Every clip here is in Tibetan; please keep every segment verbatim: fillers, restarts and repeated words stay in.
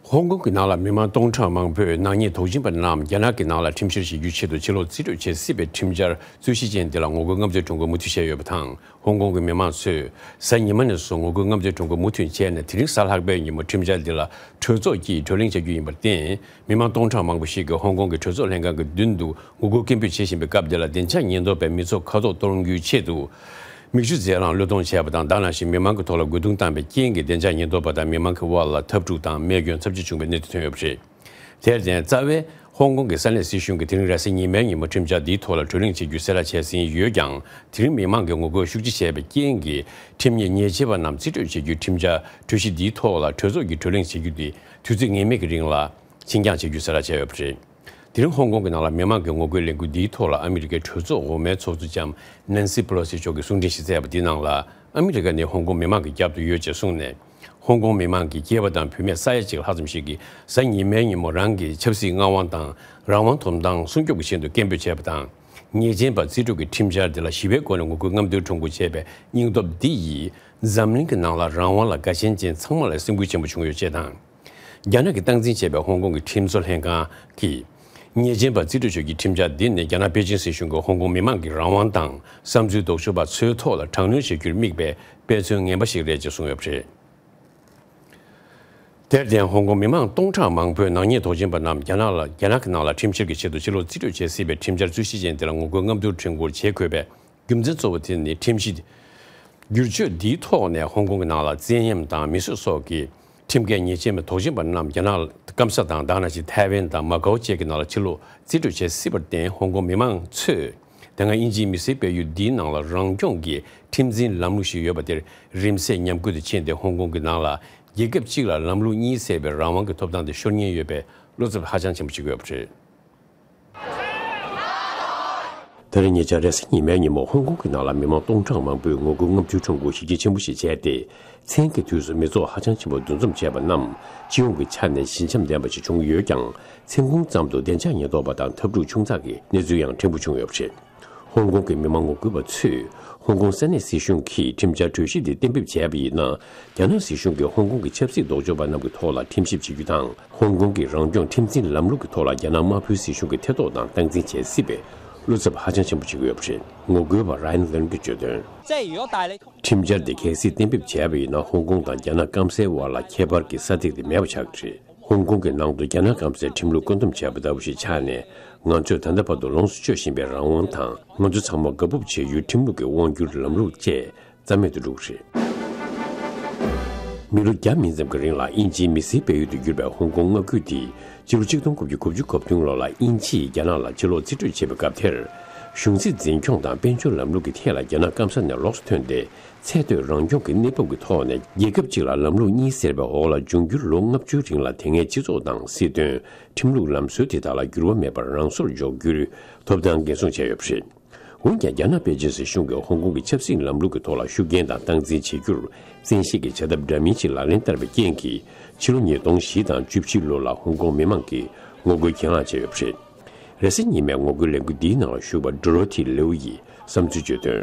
ཧོང་ཀོང་གི་ནང་ལ་མི་མང་སྟོང་ཕྲག་མང་པོས་ནག་ཉེས་དོགས་ཟིན་པ་རྣམས་རྒྱ་ནག་གི་ནང་ལ་ཁྲིམས་བཤེར་བྱེད་རྒྱུའི་ཆེད་དུ་ཕྱི་ལོགས་རྩིས་སྤྲོད་བྱེད་སྲིད་པའི་ཁྲིམས་འཆར་རྩོད་གཞི་ཅན་དེ་ལ་ངོ་རྒོལ་རྔམ་སྟོན་ཁྲོམ་སྐོར་མུ་མཐུད་བྱས་ཡོད་པ་དང་། ཧོང་ཀོང་གི་མི་མང་ཚོས་གཟའ་ཉི་མ་ནས་བཟུང་ངོ་རྒོལ་རྔམ་སྟོན་ཁྲོམ་སྐོར་མུ་མཐུད་བྱས་ནས། དེ་རིང་གཟའ་ལྷག་པའི་ཉིན་མོ་ཁྲིམས་འཆར་འདི་ལ་གྲོས་ཚོགས་ཀྱིས་གྲོས་གླེང་བྱ་རྒྱུ་ཡིན་པར་བརྟེན། མི་མང་སྟོང་ཕྲག་མང་པོ་ཞིག་གིས་ཧོང་ཀོང་གི་གྲོས་ཚོགས་ལྷན་ཁང་གི་མདུན་དུ་ངོ་རྒོལ་སྐད་འབོད་བྱེད་བཞིན་པའི་སྐབས་འདི་ལ། བདེ་འཇགས་ཉེན་རྟོག་པས་མི་ཚོགས་ཁ་དོག་གཏོར་རྒྱུའི་ཆེད་དུ་མིག་ཆུ་རྫས་རླངས་བློས་གཏོང་བྱས་པ་དང་། ད་ནང་བཞིན་མི་མང་གི་ཐོག་ལ་རྒོལ་རྡུང་བཏང་བའི་རྐྱེན་གྱིས་བདེ་འཇགས་ཉེན་རྟོག་པ་དང་མི་མང་གི་དབར་ལ་འཐབ་འཁྲུག་དང་རྨས་སྐྱོན་ཚབས་ཆེ་བྱུང་བའི་གནས་ཚུལ་ཐོན་ཡོད་པ་རེད། དེར་བརྟེན། རྩ་བའི་ཧོང་ཀོང་གི་ས་གནས་སྲིད་གཞུང་གིས་དེ་རིང་རེས་གཟའ་ཉི་མའི་ཉིན་མོ་ཁྲིམས་འཆར་འདིའི་ཐོག་ལ་གྲོས་གླེང་བྱེད་རྒྱུ་གསལ་བསྒྲགས་བྱས་ཟིན་ཡོད་ཀྱང་། དེ་རིང་མི་མང་གིས་ངོ་རྒོལ་ཤུགས་ཆེ་བྱས་པའི་རྐྱེན་གྱིས། ཁྲིམས་ཉེས་ཉེས་ཆད་པ་རྣམས་རྩིས་སྤྲོད་བྱེད་རྒྱུའི་ཁྲིམས་འཆར་གྲོས་གཞི་འདིའི་ཐོག་ལ་གྲོས་ཚོགས་ཀྱིས་གྲོས་གླེང་བྱེད་རྒྱུ་དེ་དུས་ཚོད་ངེས་མེད་ཀྱི་རིང་ལ་ཕྱིར་འགྱངས་བྱེད་རྒྱུ་གསལ་བསྒྲགས་བྱས་ཡོད་པ་རེད། དེ་རིང་ཧོང་ཀོང་གི་ནང་ལ་མི་མང་གི་ངོ་རྒོལ་ལས་འགུལ་འདིའི་ཐོག་ལ་ཨ་མི་རི་ཀའི་གྲོས་ཚོགས་འོག་མའི་ཚོགས་གཙོ་ལྕམ་ནན་སི་པེ་ལོ་སི་མཆོག་གིས་གསུང་འཕྲིན་ཞིག་བསྩལ་བ་འདིའི་ནང་ལ། ཨ་མི་རི་ཀ་ནི་ཧོང་ཀོང་མི་མང་གི་རྒྱབ་ཏུ་ཡོད་ཅེས་གསུངས་ནས། ཧོང་ཀོང་མི་མང་གི་སྐྱེས་པ་དང་བུད་མེད་ས་ཡ་གཅིག་ལྷག་ཙམ་ཞིག་གིས་གཟའ་ཉི་མའི་ཉིན་མོ་རང་གི་ཆབ་སྲིད་མངའ་དབང་དང་རང་དབང་དོན་དག་སྲུང་སྐྱོབ་ཀྱི་ཆེད་དུ་སྐད་འབོད་བྱས་པ་དང་། ཉེས་ཅན་པ་རྩིས་སྤྲོད་ཀྱི་ཁྲིམས་འཆར་འདི་ལ་ཞི་བའི་སྒོ་ནས་ངོ་རྒོལ་རྔམ་སྟོན་ཁྲོམ་སྐོར་བྱས་པའི་སྙིང་སྟོབས་འདི་ཡིས་འཛམ་གླིང་གི་ནང་ལ་རང་དབང་ལ་དགའ་ཞེན་ཅན་ཚང་མ་ལ་སེམས་འགུལ་ཆེན་པོ་བྱུང་ཡོད་ཅེས་དང་། རྒྱ་ནག་གིས་སྟངས་འཛིན་བྱས་པའི་ཧོང་ཀོང་གི་ཁྲིམས་བཟོ་ལྷན་ཁང་གིས། ཉེས་ཅན་པ་རྩིས་སྤྲོད་ཕྱོགས་ཀྱི་ཁྲིམས་འཆར་འདི་ནི་རྒྱ་ནག་པེ་ཅིན་སྲིད་གཞུང་གིས་ཧོང་ཀོང་མི་མང་གི་རང་དབང་དང་བསམ་ཚུལ་ལྡོག་ཕྱོགས་པ་ཚོའི་ཐོག་ལ་དྲག་གནོན་བྱ་རྒྱུར་དམིགས་པའི་དཔེ་མཚོན་ངན་པ་ཞིག་རེད་ཅེས་གསུངས་ཡོད་པ་རེད། དེར་བརྟེན། ཧོང་ཀོང་མི་མང་སྟོང་ཕྲག་མང་པོས་ནག་ཉེས་དོགས་ཟིན་པ་རྣམས་རྒྱ་ནག་ལ། རྒྱ་ནག་གི་ནང་ལ་ཁྲིམས་བཤེར་གྱི་ཆེད་དུ་ཕྱི་ལོགས་རྩིས་སྤྲོད་བྱེད་སྲིད་པའི་ཁྲིམས་འཆར་རྩོད་གཞི་ཅན་དེ་ལ་ངོ་རྒོལ་རྔམ་སྟོན་ཁྲོམ་སྐོར་བྱེད་དགོས་པའི་རྒྱུ་མཚན་གཙོ་བོ་དེ་ནི། ཁྲིམས་གཞི་བསྒྱུར་བཅོས་འདིའི་ཐོག་ནས་ཧོང་ཀོང་གི་ནང་ལ་བཙན་གཡེམ་དང་མི་གསོད་སོགས་ཀྱི་ཁྲིམས་འགལ་ཉེས་ཅན་པའི་དོགས་ཟིན་པ་རྣམས་རྒྱ་ནག་སྐམ་ས་དང་། ད་ནང་བཞིན་ཐའེ་ཝན་དང་མ་ཀའོ་བཅས་ཀྱི་ནང་ལ་ཕྱིར་ལོག་རྩིས་སྤྲོད་བྱེད་སྲིད་པར་བརྟེན། ཧོང་ཀོང་མི་མང་ཚོས་དེ་སྔ་དབྱིན་ཇིའི་མི་སེར་སྤེལ་ཡུལ་འདིའི་ནང་ལ་རང་སྐྱོང་གི་ཁྲིམས་འཛིན་ལམ་ལུགས་ཤིག་ཡོད་པ་དེར་རིམ་ཟད་ཉམས་རྒུད་དུ་ཕྱིན་ཏེ། ཧོང་ཀོང་གི་ནང་ལ་རྒྱལ་ཁབ་གཅིག་ལ་ལམ་ལུགས་གཉིས་ཟེར་བའི་རང་དབང་གི་ཐོབ་ཐང་དེ་ཤོར་ཉེན་ཡོད་པའི་བློ་འཚབ་ཧ་ཅང་ཆེན་པོ་བྱེད་ཀྱི་ཡོད་པ་རེད། ད་རེས་ཉེ་ཆར་རེས་གཟའ་ཉི་མའི་ཉིན་མོ་ཧོང་ཀོང་གི་ནང་ལ་མི་མང་སྟོང་ཕྲག་མང་པོས་ངོ་རྒོལ་རྔམ་སྟོན་ཁྲོམ་སྐོར་གཞི་རྒྱ་ཆེན་པོ་ཞིག་བྱས་ཏེ། མཚན་གྱི་དུས་སུ་མི་ཚོགས་ཧ་ཅང་ཆེན་པོ་འདུ་འཛོམས་བྱས་པ་རྣམས་སྤྱི་ཡོངས་ཀྱི་ཆ་ནས་ཞི་འཇམ་ལྡན་པ་ཞིག་བྱུང་ཡོད་ཀྱང་། མཚན་གུང་ཙམ་དུ་བདེ་འཇགས་ཉེན་རྟོག་པ་དང་འཐབ་འཁྲུག་བྱུང་ཚར་གྱི་གནས་ཚུལ་ཡང་ཕྲན་བུ་བྱུང་ཡོད་པ་རེད། ཧོང་ཀོང་གི་མི་མང་ངོ་རྒོལ་བ་ཚོས་ཧོང་ཀོང་ས་གནས་སྲིད་གཞུང་གིས་ཁྲིམས་འཆར་གྲོས་གཞི་འདི་གཏན་འབེབས་བྱས་པ་ཡིན་ན། རྒྱ་ནག་སྲིད་གཞུང་གིས་ཧོང་ཀོང་གི་ཆབ་སྲིད་ལྡོག་ཕྱོགས་པ་རྣམས་ཀྱི་ཐོག་ལ་ཁྲིམས་ཞིབ་བྱེད་རྒྱུ་དང་། ཧོང་ཀོང་གི་རང་སྐྱོང་ཁྲིམས་འཛིན་ལམ་ལུགས་ཀྱི་ཐོག་ལ་རྒྱ་ནག་དམར་པོའི་སྲིད་གཞུང་གི་ཐེ་གཏོགས་དང་སྟངས་འཛིན་བྱེད་སྲིད་པའི་བློ་འཚབ་ཧ་ཅང་ཆེན་པོ་བྱེད་ཀྱི་ཡོད་པ་རེད། ངོ་རྒོལ་བ་རའེན་ལན་གྱིས་བརྗོད་དོན། ཁྲིམས་འཆར་འདི་གལ་སྲིད་གཏན་འབེབས་བྱས་པ་ཡིན་ན། ཧོང་ཀོང་དང་རྒྱ་ནག་སྐམ་སའི་དབར་ལ་ཁྱད་པར་གྱི་ས་ཐིག་དེ་མེད་པ་ཆགས་ཀྱི་རེད། ཧོང་ཀོང་གི་ནང་དུ་རྒྱ་ནག་སྐམ་སའི་ཁྲིམས་ལུགས་བཀོད་འདོམས་བྱས་པ་ལྟ་བུ་ཞིག་ཆགས་ནས། ང་ཚོས་ད་ལྟ་བར་དུ་ལོངས་སུ་སྤྱོད་བཞིན་པའི་རང་དབང་དང་། ང་ཚོ་ཚང་མ་དགའ་སྤོབས་བྱེད་ཡུལ་ཁྲིམས་ལུགས་ཀྱི་དབང་སྒྱུར་ལམ་ལུགས་བཅས་རྩ་མེད་དུ་འགྲོ་གི་རེད། མི་ལོ་བརྒྱ་མིན་ཙམ་གྱི་རིང་ལ་དབྱིན་ཇིའི་མི་སེར་སྤེལ་ཡུལ་དུ་གྱུར་པའི་ཧོང་ཀོང་མངའ་ཁུལ་འདི། སྤྱི་ལོ་གཅིག་སྟོང་དགུ་བརྒྱ་གོ་བདུན་ལོ་ལ་དབྱིན་ཇིས་རྒྱ་ནག་ལ་ཕྱིར་ལོག་རྩིས་སྤྲོད་བྱས་པའི་སྐབས་དེར། གཞུང་སྲིད་འཛིན་སྐྱོང་དང་དཔལ་འབྱོར་ལམ་ལུགས་ཀྱི་ཐད་ལ་རྒྱ་ནག་སྐམ་ས་ནས་ལོགས་སུ་ཐོན་ཏེ། ཚད་མཐོའི་རང་སྐྱོང་གི་གནས་བབ་ཀྱི་ཐོག་ནས། རྒྱལ་ཁབ་གཅིག་ལ་ལམ་ལུགས་གཉིས་ཟེར་བའི་འོག་ལ་འབྱུང་འགྱུར་ལོ་ལྔ་བཅུའི་རིང་ལ་དེ་སྔའི་སྤྱི་ཚོགས་དང་སྲིད་དོན། ཁྲིམས་ལུགས་ལམ་སྲོལ་དེ་དག་ལ་འགྱུར་བ་མེད་པར་རང་སོར་འཇོག་རྒྱུའི་ཐོབ་ཐང་འགན་སྲུང་བྱས་ཡོད་པ་རེད། འོན་ཀྱང་། རྒྱ་ནག་པེ་ཅིན་སྲིད་གཞུང་གིས་ཧོང་ཀོང་གི་ཆབ་སྲིད་ལམ་ལུགས་ཀྱི་ཐོག་ལ་ཤུགས་རྐྱེན་དང་སྟངས་འཛིན་བྱེད་རྒྱུར་བཙན་ཤེད་ཀྱི་བྱ་ཐབས་འདྲ་མིན་ཞིག་ལག་ལེན་བསྟར་བའི་རྐྱེན་གྱིས། ཕྱི་ལོ་ཉིས་སྟོང་བཞི་དང་བཅུ་བཞི་ལོ་ལ་ཧོང་ཀོང་མི་མང་གིས་ངོ་རྒོལ་གྱེན་ལངས་བྱས་ཡོད་པ་རེད། རེས་གཟའ་ཉི་མའི་ངོ་རྒོལ་ལས་འགུལ་འདིའི་ནང་ལ་ཞུགས་པ་ཌོ་རོ་ཐི་ལེའུ་ཡིས་བསམ་ཚུལ་བརྗོད་དོན།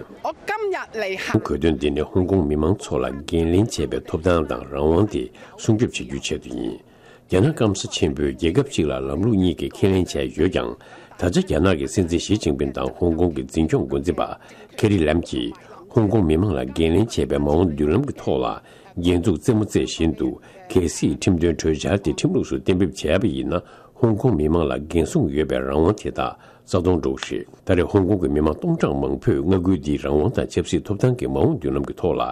གོ་དོན་འདི་ནི་ཧོང་ཀོང་མི་མང་ཚོ་ལ་འགན་ལེན་བྱེད་པའི་ཐོབ་ཐང་དང་རང་དབང་དེ་སྲུང་སྐྱོབ་བྱེད་རྒྱུའི་ཆེད་དུ་ཡིན། རྒྱ་ནག་སྐམ་ས་ཆེན་པོས་རྒྱལ་ཁབ་གཅིག་ལ་ལམ་ལུགས་གཉིས་ཀྱི་ཁས་ལེན་བྱས་ཡོད་ཀྱང་། ད་ཆ་རྒྱ་ནག་གི་སྲིད་འཛིན་ཞི་ཅིན་ཕིན་དང་ཧོང་ཀོང་གི་འཛིན་སྐྱོང་འགོ་འཛིན་པ་ཁེ་རི་ལམ་གྱིས། ཧོང་ཀོང་མི་མང་ལ་འགན་ལེན་བྱས་པའི་མ་འོངས་མདུན་ལམ་གྱི་ཐོག་ལ། རྒྱན་འཛུགས་རྩེད་མོ་རྩེ་བཞིན་དུ། གལ་སྲིད་ཁྲིམས་དོན་གྲོས་འཆར་དེ་ཁྲིམས་ལུགས་སུ་གཏན་འབེབས་བྱས་པ་ཡིན་ན། ཧོང་ཀོང་མི་མང་ལ་འགན་སྲུང་ཡོད་པའི་རང་དབང་དེ་དག་རྩ་སྟོང་འགྲོ་གི་རེད། ད་རེས་ཧོང་ཀོང་གི་མི་མང་སྟོང་ཕྲག་མང་པོས་མངའ་ཁུལ་འདིའི་རང་དབང་དང་ཆབ་སྲིད་ཐོབ་ཐང་གི་མ་འོངས་མདུན་ལམ་གྱི་ཐོག་ལ།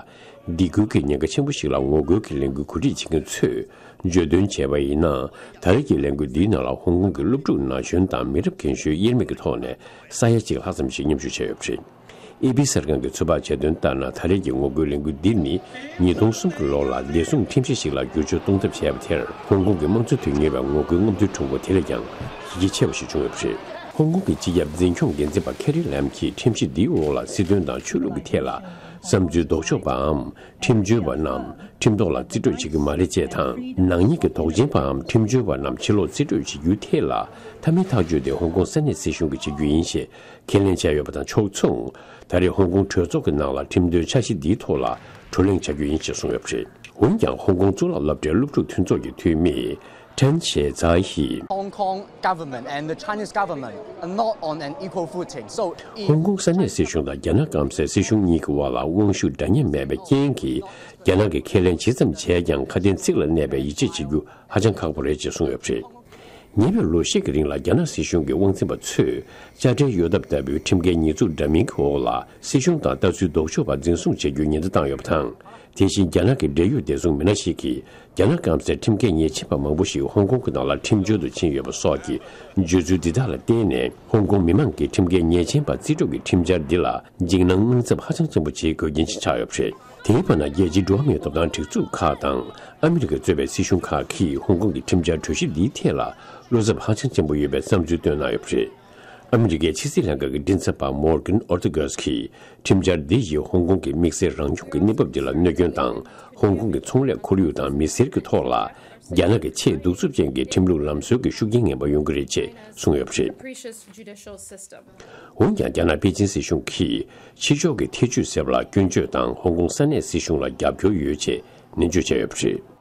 སྡིགས་སྐུལ་གྱི་ཉེན་ཁ་ཆེན་པོ་ཞིག་ལ་ངོ་རྒོལ་གྱི་ལས་འགུལ་གོ་སྒྲིག་བྱེད་མཁན་ཚོས་བརྗོད་དོན་བྱས་པ་ཡིན་ན། ད་རེས་ཀྱི་ལས་འགུལ་འདིའི་ནང་ལ་ཧོང་ཀོང་གི་སློབ་ཕྲུག་ན་གཞོན་དང་མི་རབས་རྒན་གཞོན་དབྱེར་མེད་ཀྱི་ཐོག་ནས་ས་ཡ་གཅིག་ལྷག་ཙམ་ཞིག་མཉམ་ཞུགས་བྱས་ཡོད་པ་རེད། ཨེ་པི་གསར་ཁང་གིས་ཚོད་དཔག་བྱས་དོན་ལྟར་ན། ད་རེས་ཀྱི་ངོ་རྒོལ་ལས་འགུལ་འདི་ནི་ཉིས་སྟོང་གསུམ་གྱི་ལོ་ལ་བདེ་སྲུང་ཁྲིམས་གཞི་ཞིག་ལ་བསྒྱུར་བཅོས་གཏོང་ཐབས་བྱས་པ་དེར། ཧོང་ཀོང་གི་དམངས་གཙོ་དོན་གཉེར་བའི་ངོ་རྒོལ་རྔམ་སྟོན་ཁྲོམ་སྐོར་དེ་ལས་ཀྱང་གཞི་རྒྱ་ཆེ་བ་ཞིག་བྱུང་ཡོད་པ་རེད། ཧོང་ཀོང་གི་སྤྱི་ཁྱབ་འཛིན་སྐྱོང་འགན་འཛིན་པ་ཁེ་རི་ལམ་གྱིས་ཁྲིམས་གཞི་འདིའི་འོག་ལ་སྲིད་དོན་དང་ཆོས་ལུགས་ཀྱི་ཐད་ལ་བསམ་ཚུལ་ལྡོག་ཕྱོགས་པའམ་ཁྲིམས་གཅོད་པ་རྣམས་ཁྲིམས་ཐོག་ལ་རྩིས་སྤྲོད་བྱེད་ཀྱི་མ་རེད་ཅེས་དང་། ནག་ཉེས་ཀྱི་དོགས་ཅན་པའམ་ཁྲིམས་གཅོད་པ་རྣམས་ཕྱིར་ལོག་རྩིས་སྤྲོད་བྱེད་རྒྱུའི་ཐད་ལ། མཐའ་མའི་ཐག་གཅོད་དེ་ཧོང་ཀོང་ས་གནས་སྲིད་གཞུང་གིས་བྱེད་རྒྱུ་ཡིན་ཞེས་ཁས་ལེན་བྱས་ཡོད་པ་དང་ཕྱོགས་མཚུངས། ད་རེས་ཧོང་ཀོང་གྲོས་ཚོགས་ཀྱི་ནང་ལ་ཁྲིམས་དོན་འཆར་གཞི་འདིའི་ཐོག་ལ་བགྲོ་གླེང་བྱ་རྒྱུ་ཡིན་ཞེས་གསུངས་ཡོད་པ་རེད། འོན་ཀྱང་ཧོང་ཀོང་གཙུག་ལག་སློབ་གྲྭའི་སློབ་ཕྲུག་མཐུན་ཚོགས་ཀྱི་འཐུས་མི་ཁྲན་ཆེ་ཛའི་ཧི། Hong Kong government and the Chinese government are not on an equal footing. So it ཧོང་ཀོང་ས་གནས་སྲིད་གཞུང་དང་རྒྱ་ནག་སྐམ་སའི་སྲིད་གཞུང་གཉིས་ཀྱི་དབར་ལ་དབང་ཤུགས་འདྲ་མཉམ་མེད་པའི་རྐྱེན་གྱིས། རྒྱ་ནག་གིས་ཁས་ལེན་ཇི་ཙམ་བྱས་ཀྱང་ཁ་དན་ཚིག་ལ་གནས་པའི་ཡིད་ཆེས་བྱེད་རྒྱུ་ཧ་ཅང་ཁག་པོ་རེད་ཅེས་གསུངས་ཡོད་པ་རེད། ཉེ་བའི་ལོ་ཤས་ཀྱི་རིང་ལ་རྒྱ་ནག་སྲིད་གཞུང་གི་དབང་འཛིན་པ་ཚོས་དཔྱ་ཁྲལ་གཡོལ་ཐབས་ལྟ་བུའི་ཁྲིམས་འགལ་ཉེས་འཛུགས་འདྲ་མིན་གྱི་འོག་ལ་སྲིད་གཞུང་དང་ལྟ་ཚུལ་ལྡོག་ཕྱོགས་པ་འཛིན་བཟུང་བྱེད་རྒྱུའི་ཉེན་བརྡ་བཏང་ཡོད་པ་དང་། དེ་བཞིན་རྒྱ་ནག་གི་འབྲེལ་ཡོད་བདེ་སྲུང་མི་སྣ་ཞིག་གིས་རྒྱ་ནག་སྐམ་སའི་ཁྲིམས་འགལ་ཉེས་ཅན་པ་མང་པོ་ཞིག་ཧོང་ཀོང་གི་ནང་ལ་ཁྲིམས་འབྱོར་དུ་ཕྱིན་ཡོད་པ་སོགས་ཀྱི་བརྗོད་ཚུལ་འདི་དག་ལ་བརྟེན་ནས་ཧོང་ཀོང་མི་མང་གིས་ཁྲིམས་འགལ་ཉེས་ཅན་པ་རྩིས་སྤྲོད་ཀྱི་ཁྲིམས་འཆར་འདི་ལ་འཇིགས་སྣང་དངངས་འཚབ་ཧ་ཅང་ཆེན་པོ་བྱེད་དགོས་རྐྱེན་ཅིག་ཆགས་ཡོད་པ་རེད། དེའི་བར་ན་རྒྱལ་སྤྱིའི་འགྲོ་བ་མིའི་ཐོབ་ཐང་སྒྲིག་འཛུགས་ཁག་དང་ཨ་མི་རི་ཀས་གཙོས་པའི་སྲིད་གཞུང་ཁག་གིས་ཧོང་ཀོང་གི་ཁྲིམས་འཆར་གྲོས་གཞི་འདིའི་ཐད་ལ་བློ་འཚབ་ཧ་ཅང་ཆེན་པོ་ཡོད་པའི་བསམ་ཚུལ་བཏོན་གནང་ཡོད་པ་རེད། ཨ་མི་རི་ཀའི་ཕྱི་སྲིད་ལྷན་ཁང་གི་མགྲིན་ཚབ་པ་Morgan Ortagus གིས་ཁྲིམས་འཆར་འདི་ཡིས་ཧོང་ཀོང་གི་དམིགས་བསལ་རང་སྐྱོང་གི་གནས་བབ་འདི་ལ་གནོད་སྐྱོན་དང་ཧོང་ཀོང་གི་ཚོང་ལས་ཁོར་ཡུག་དང་མི་སེར་གྱི་ཐོག་ལ་རྒྱ་ནག་གི་ཆེས་གདུག་རྩུབ་ཅན་གྱི་ཁྲིམས་ལུགས་ལམ་སྲོལ་གྱི་ཤུགས་རྐྱེན་ངན་པ་ཡོང་གི་རེད་ཅེས་གསུངས་ཡོད་པ་རེད། འོན་ཀྱང་རྒྱ་ནག་པེ་ཅིན་སྲིད་གཞུང་གིས་ཕྱི་ཕྱོགས་ཀྱི་ཐེ་ཇུས་ཟེར་བ་ལ་སྐྱོན་བརྗོད་དང་ཧོང་ཀོང་ས་གནས་སྲིད་གཞུང་ལ་རྒྱབ་སྐྱོར་ཡོད་ཅེས་ནན་བརྗོད་བྱས་ཡོད་པ་རེད།